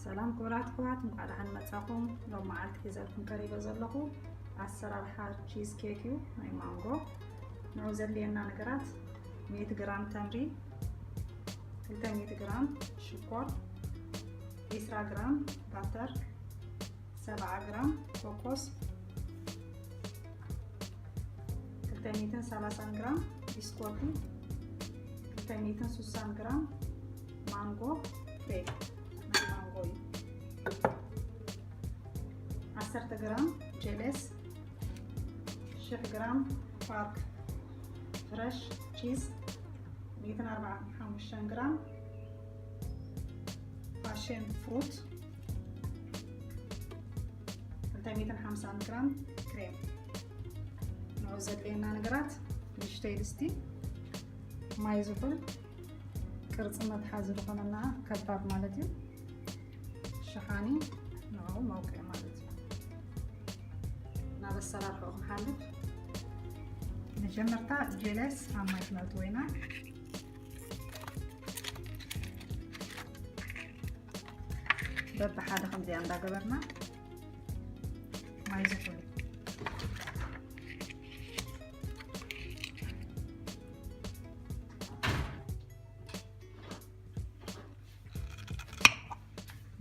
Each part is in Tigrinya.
ሰላም ክቡራት ኣሕዋት፣ እንኳዕ ደሓን መጻኹም። ሎም መዓልቲ ሒዘልኩም ቀሪበ ዘለኹ ኣሰራርሓ ቺዝ ኬክ እዩ፣ ናይ ማንጎ። ንዑ ዘድልየና ነገራት ሚእቲ ግራም ተምሪ፣ ክልተ ሚእቲ ግራም ሽኮር፣ ዒስራ ግራም ባተር፣ ሰብዓ ግራም ኮኮስ፣ ክልተ ሚእትን ሰላሳን ግራም ቢስኮቲ፣ ክልተ ሚእትን ስሳን ግራም ማንጎ ፍሬ ናይ ማንጎ እዩ። ዓሰርተ ግራም ጀለስ፣ ሽሕ ግራም ፓርክ ፍረሽ ቺዝ፣ ሚእትን ኣርባዓን ሓሙሽተን ግራም ፓሽን ፍሩት፣ ክልተ ሚእትን ሓምሳን ግራም ክሬም። ንዑ ዘድልየና ነገራት ንእሽተይ ድስቲ፣ ማይ ዝሑል፣ ቅርጺ መትሓዚ ዝኾነና ከባብ ማለት እዩ። ሸሓኒ ንዑ መውቅዒ ማለት እዩ። ናብ ኣሰራርሕኡ ክንሓልፍ፣ መጀመርታ ጀለስ ኣብ ማይ ክነእትዎ ኢና። በብሓደ ከምዚኣ እንዳገበርና ማይ ዝሑል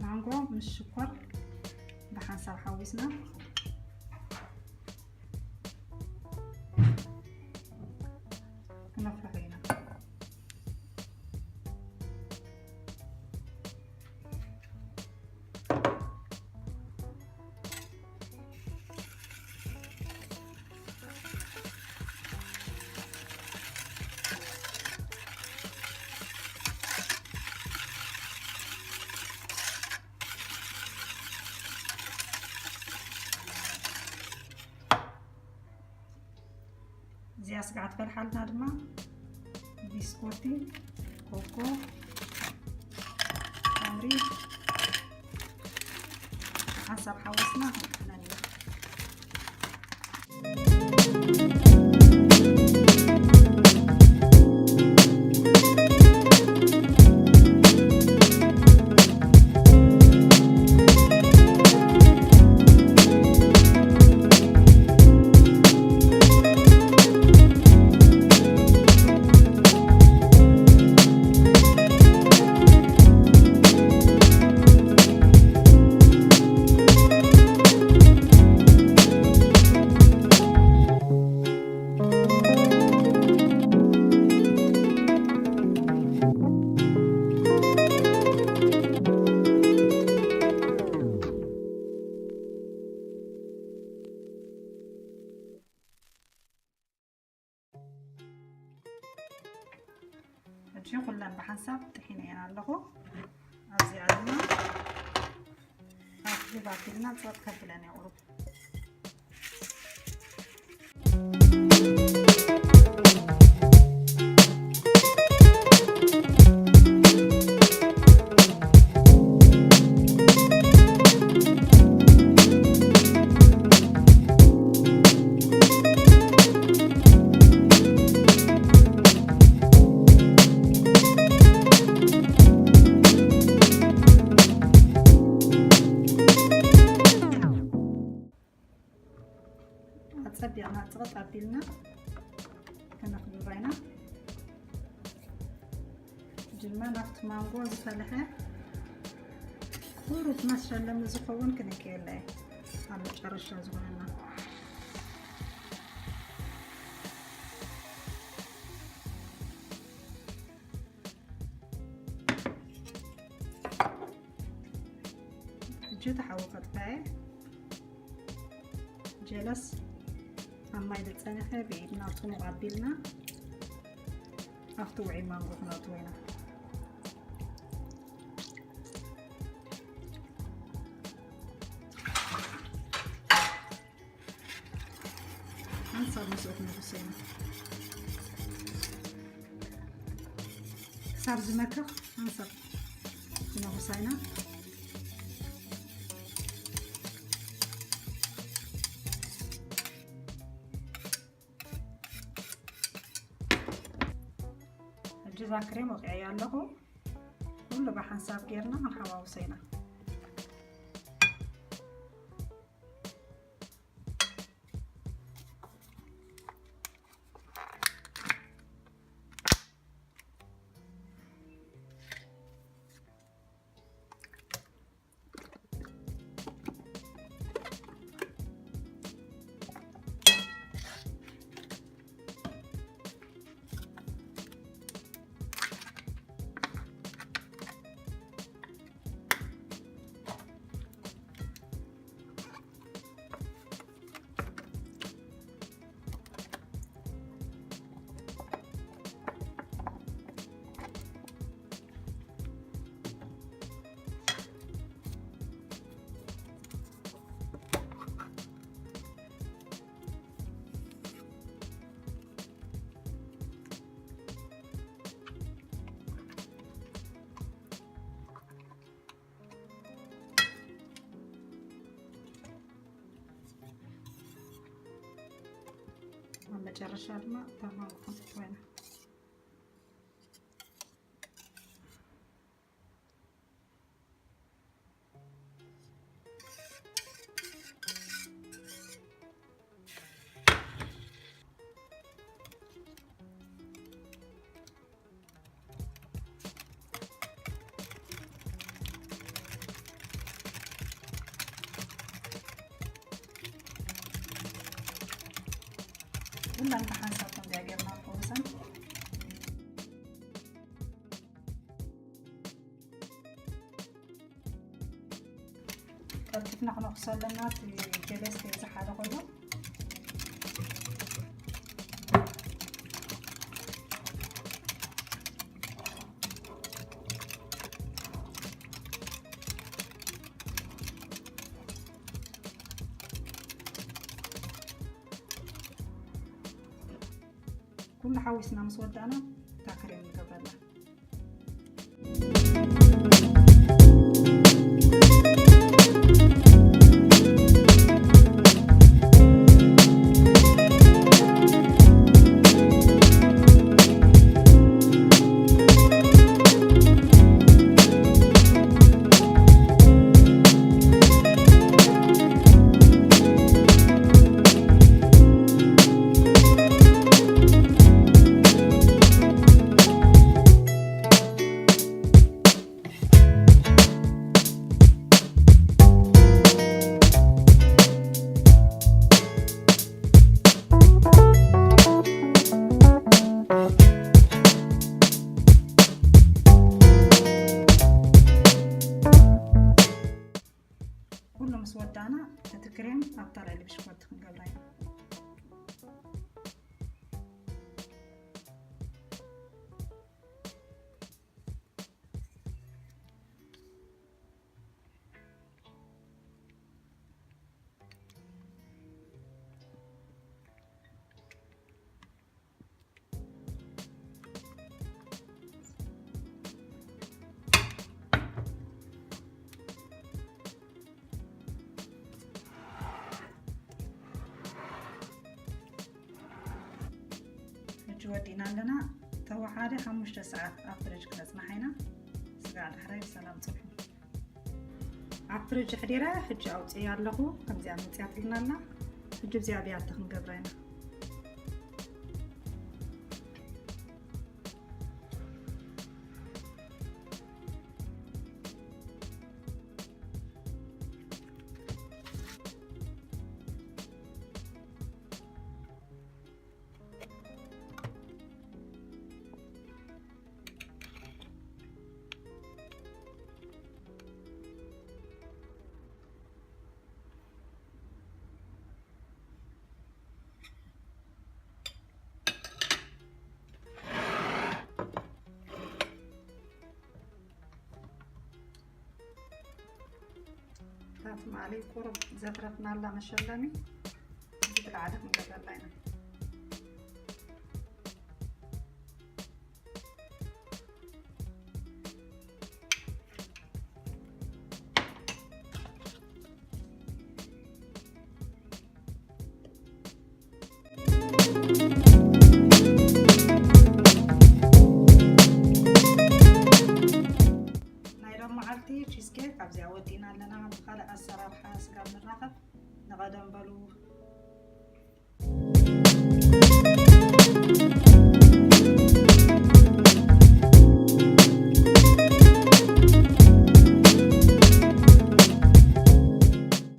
ማንጎ ምስ ሽኮር ብሓንሳብ ሓዊስና ክነፍልሖ ኢና። እዚኣ ስጋዕ ትፈልሓልና ድማ ቢስኮቲ፣ ኮኮ፣ ታምሪ ሓንሳብ ሓወስና ክንጥሕነን ኢና። ሕጂ ኩለን ብሓንሳብ ጥሒነየን ኣለኹ። ኣብዚኣ ድማ ኣብ ጅብ ኣቢልና ጸጥ ከብለን እየ ቁሩብ። ኣጸቢቕና ጽቕጥ ኣቢልና ከነኽብባ ኢና። ድማ ናብቲ ማንጎ ዝፈልሐ ቁሩብ መሸለሚ ዝኸውን ክንክየላ እየ፣ ኣብ መጨረሻ ዝኾነና። ሕጂ ተሓዊ ከጥፍኤ ጀለስ ኣብ ማይ ዝጸንሐ ብኢድና ጽሙቕ ኣቢልና ኣብቲ ውዑይ ማንጎ ክነእትዎ ኢና። ሓንሳብ ምስኡ ክነኹሶ ኢና። ክሳብ ዝመክኽ ሓንሳብ ክነኹሳ ኢና። ሕጂ እዛ ክሬም ወቂዐያ ኣለኹ። ኩሉ ብሓንሳብ ጌርና ክንሓዋውሶ ኢና። ጨረሻ ድማ እታ ማንካ ክንስቶ ኢና። ኩለን ተሓንሳብ ከምዚኣ ጌርና ንፈውሰን። ቀልጢፍና ክነኽሶ ኣለና፣ እቲ ጀለስ ከይዝሓለ ከሎ። ኩሉ ሓዊስና ምስ ወዳእና እታ ክሬም ንገብረላ። ኩሉ ምስ ወዳእና፣ እቲ ክሬም ኣብታ ልዕሊ ብሽኮቲ ክንገብራ ኢና። ሕጂ ወዲእና ኣለና። ተወሓደ ሓሙሽተ ሰዓት ኣብ ፍሪጅ ክነጽንሓ ኢና። ስጋዕ ዳሕራይ ብሰላም ጽንሑ። ኣብ ፍሪጅ ኣሕዲረ ሕጂ ኣውፅእ ኣለኹ። ከምዚኣ መፅያትልና ኣላ። ሕጂ እዚኣ ብያቲ ክንገብራ ኢና። እታ ትማሊ ቁሩብ ዘትረፍናላ መሸለሚ፣ እዚ ብላዕሊ ክንገብረላ ኢና። ናይ ሎም መዓልቲ ቺዝ ኬክ ኣብዚኣ ወዲእና ኣለና። ብኻልእ ኣሰራርሓ ስጋብ ንራኸብ፣ ንቐደም በሉ።